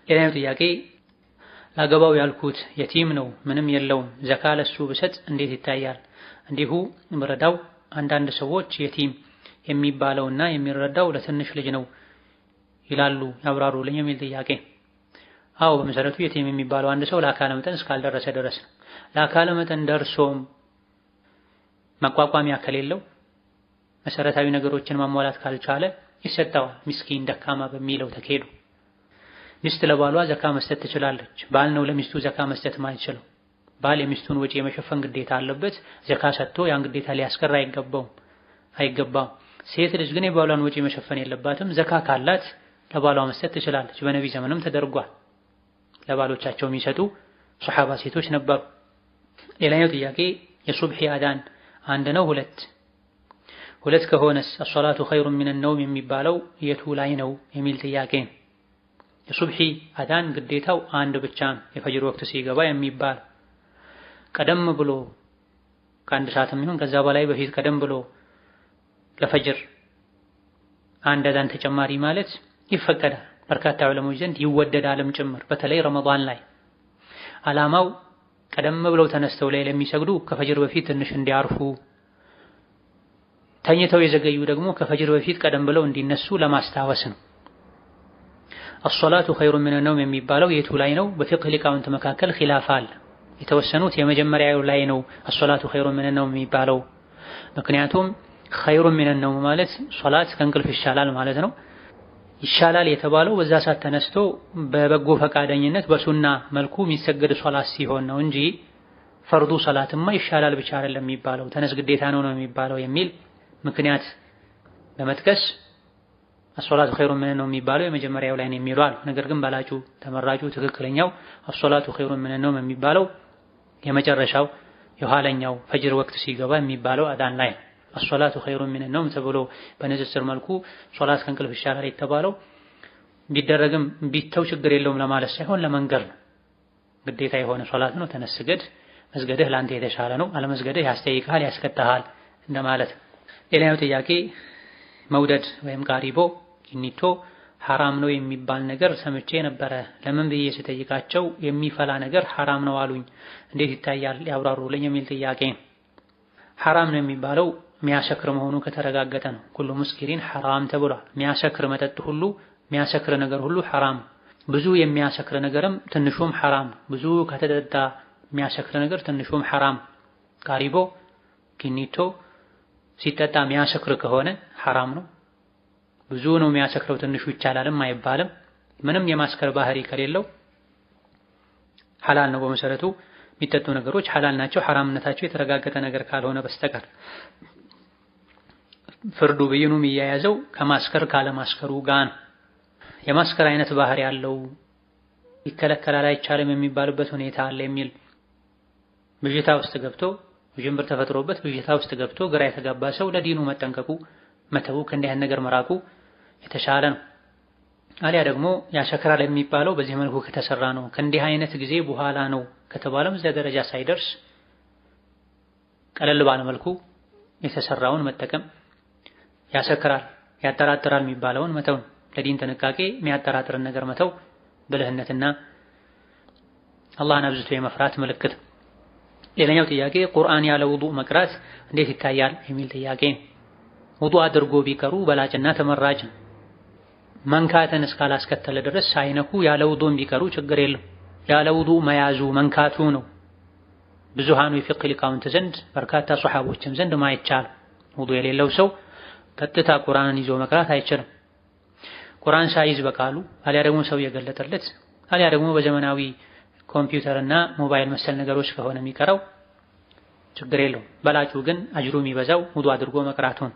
ሌላኛው ጥያቄ ላገባው ያልኩት የቲም ነው፣ ምንም የለውም። ዘካ ለሱ ብሰጥ እንዴት ይታያል? እንዲሁ ብረዳው አንዳንድ ሰዎች የቲም የሚባለውና የሚረዳው ለትንሽ ልጅ ነው ይላሉ፣ ያብራሩልኝ የሚል ጥያቄ። አዎ በመሰረቱ የቲም የሚባለው አንድ ሰው ለአካለ መጠን እስካልደረሰ ድረስ ነው። ለአካለ መጠን ደርሶም መቋቋሚያ ከሌለው፣ መሰረታዊ ነገሮችን ማሟላት ካልቻለ ይሰጠዋል። ምስኪን ደካማ በሚለው ተኬዱ። ሚስት ለባሏ ዘካ መስጠት ትችላለች። ባል ነው ለሚስቱ ዘካ መስጠት ማይችለው። ባል የሚስቱን ወጪ የመሸፈን ግዴታ አለበት። ዘካ ሰጥቶ ያን ግዴታ ሊያስቀር አይገባውም። ሴት ልጅ ግን የባሏን ወጪ መሸፈን የለባትም። ዘካ ካላት ለባሏ መስጠት ትችላለች። በነቢ ዘመንም ተደርጓል። ለባሎቻቸው የሚሰጡ ሶሐባ ሴቶች ነበሩ። ሌላኛው ጥያቄ የሱብሒ አዳን አንድ ነው ሁለት? ሁለት ከሆነስ الصلاة خير من النوم የሚባለው የቱ ላይ ነው የሚል ጥያቄ። የሱብሒ አዳን ግዴታው አንድ ብቻ ነው፣ የፈጅር ወቅት ሲገባ የሚባል። ቀደም ብሎ ከአንድ ሰዓትም ይሁን ከዛ በላይ በፊት ቀደም ብሎ ለፈጅር አንድ አዳን ተጨማሪ ማለት ይፈቀዳል። በርካታ ዑለሞች ዘንድ ይወደዳልም ጭምር፣ በተለይ ረመዳን ላይ። ዓላማው ቀደም ብለው ተነስተው ላይ ለሚሰግዱ ከፈጅር በፊት ትንሽ እንዲያርፉ፣ ተኝተው የዘገዩ ደግሞ ከፈጅር በፊት ቀደም ብለው እንዲነሱ ለማስታወስ ነው። الصلاة خير من النوم የሚባለው የቱ ላይ ነው? በፊቅህ ሊቃውንት መካከል ኺላፍ አለ። የተወሰኑት የመጀመሪያው ላይ ነው الصلاة خير من النوم የሚባለው። ምክንያቱም خير من النوم ማለት ሶላት ከእንቅልፍ ይሻላል ማለት ነው። ይሻላል የተባለው በዛ ሰዓት ተነስቶ በበጎ ፈቃደኝነት በሱና መልኩ የሚሰገድ ሶላት ሲሆን ነው እንጂ ፈርዱ ሶላትማ ይሻላል ብቻ አይደለም የሚባለው፣ ተነስ ግዴታ ነው ነው የሚባለው የሚል ምክንያት በመጥቀስ الصلاة خير من النوم የሚባለው የመጀመሪያው ላይ ነው የሚሉ አሉ። ነገር ግን በላጩ፣ ተመራጩ፣ ትክክለኛው الصلاة خير من النوم የሚባለው የመጨረሻው፣ የኋለኛው ፈጅር ወቅት ሲገባ የሚባለው አዳን ላይ። الصلاة خير من النوم ተብሎ በንጽጽር መልኩ ሶላት ከእንቅልፍ ይሻላል የተባለው ቢደረግም ቢተው ችግር የለውም ለማለት ሳይሆን ለመንገር ነው። ግዴታ የሆነ ሶላት ነው፣ ተነስ ስገድ፣ መስገድህ ለአንተ የተሻለ ነው፣ አለመስገድህ ያስጠይቅሃል፣ ያስቀጣሃል እንደማለት። ሌላኛው ጥያቄ መውደድ ወይም ቃሪቦ ኪኒቶ ሐራም ነው የሚባል ነገር ሰምቼ ነበረ። ለምን ብዬ ስጠይቃቸው የሚፈላ ነገር ሐራም ነው አሉኝ። እንዴት ይታያል ያብራሩልኝ የሚል ጥያቄ። ሐራም ነው የሚባለው የሚያሰክር መሆኑ ከተረጋገጠ ነው። كل مسكر حرام ተብሏል። የሚያሰክር መጠጥ ሁሉ፣ የሚያሰክር ነገር ሁሉ ሐራም። ብዙ የሚያሰክር ነገርም ትንሹም ሐራም። ብዙ ከተጠጣ የሚያሰክር ነገር ትንሹም ሐራም። ቃሪቦ ኪኒቶ ሲጠጣ የሚያሰክር ከሆነ ሐራም ነው። ብዙ ነው የሚያሰክረው ትንሹ ይቻላልም አይባልም። ምንም የማስከር ባህሪ ከሌለው ሐላል ነው። በመሰረቱ የሚጠጡ ነገሮች ሐላል ናቸው፣ ሐራምነታቸው የተረጋገጠ ነገር ካልሆነ በስተቀር። ፍርዱ ብይኑ የሚያያዘው ከማስከር ካለማስከሩ ጋር ነው። የማስከር አይነት ባህሪ ያለው ይከለከላል አይቻልም የሚባልበት ሁኔታ አለ የሚል ብዥታ ውስጥ ገብቶ፣ ውዥንብር ተፈጥሮበት ብዥታ ውስጥ ገብቶ ግራ የተጋባ ሰው ለዲኑ መጠንቀቁ፣ መተው፣ ከእንዲህ አይነት ነገር መራቁ የተሻለ ነው። አሊያ ደግሞ ያሰክራል የሚባለው በዚህ መልኩ ከተሰራ ነው፣ ከእንዲህ አይነት ጊዜ በኋላ ነው ከተባለም እዚያ ደረጃ ሳይደርስ ቀለል ባለ መልኩ የተሰራውን መጠቀም፣ ያሰክራል ያጠራጥራል የሚባለውን መተው። ለዲን ጥንቃቄ የሚያጠራጥርን ነገር መተው ብልህነትና አላህን አብዝቶ የመፍራት ምልክት። ሌላኛው ጥያቄ ቁርአን ያለ ውዱእ መቅራት እንዴት ይታያል የሚል ጥያቄ። ውዱእ አድርጎ ቢቀሩ በላጭና ተመራጭ ነው። መንካትን እስካላስከተለ ድረስ ሳይነኩ ያለ ውዱእም ቢቀሩ ችግር የለው። ያለ ውዱእ መያዙ፣ መንካቱ ነው ብዙሃኑ የፊቅህ ሊቃውንት ዘንድ በርካታ ሶሐቦችም ዘንድ ማይቻል። ውዱእ የሌለው ሰው ቀጥታ ቁርአንን ይዞ መቅራት አይችልም። ቁርአን ሳይዝ በቃሉ፣ አሊያ ደግሞ ሰው የገለጠለት፣ አሊያ ደግሞ በዘመናዊ ኮምፒውተርና ሞባይል መሰል ነገሮች ከሆነ የሚቀራው ችግር የለውም። በላጩ ግን አጅሩ የሚበዛው ውዱእ አድርጎ መቅራቱን።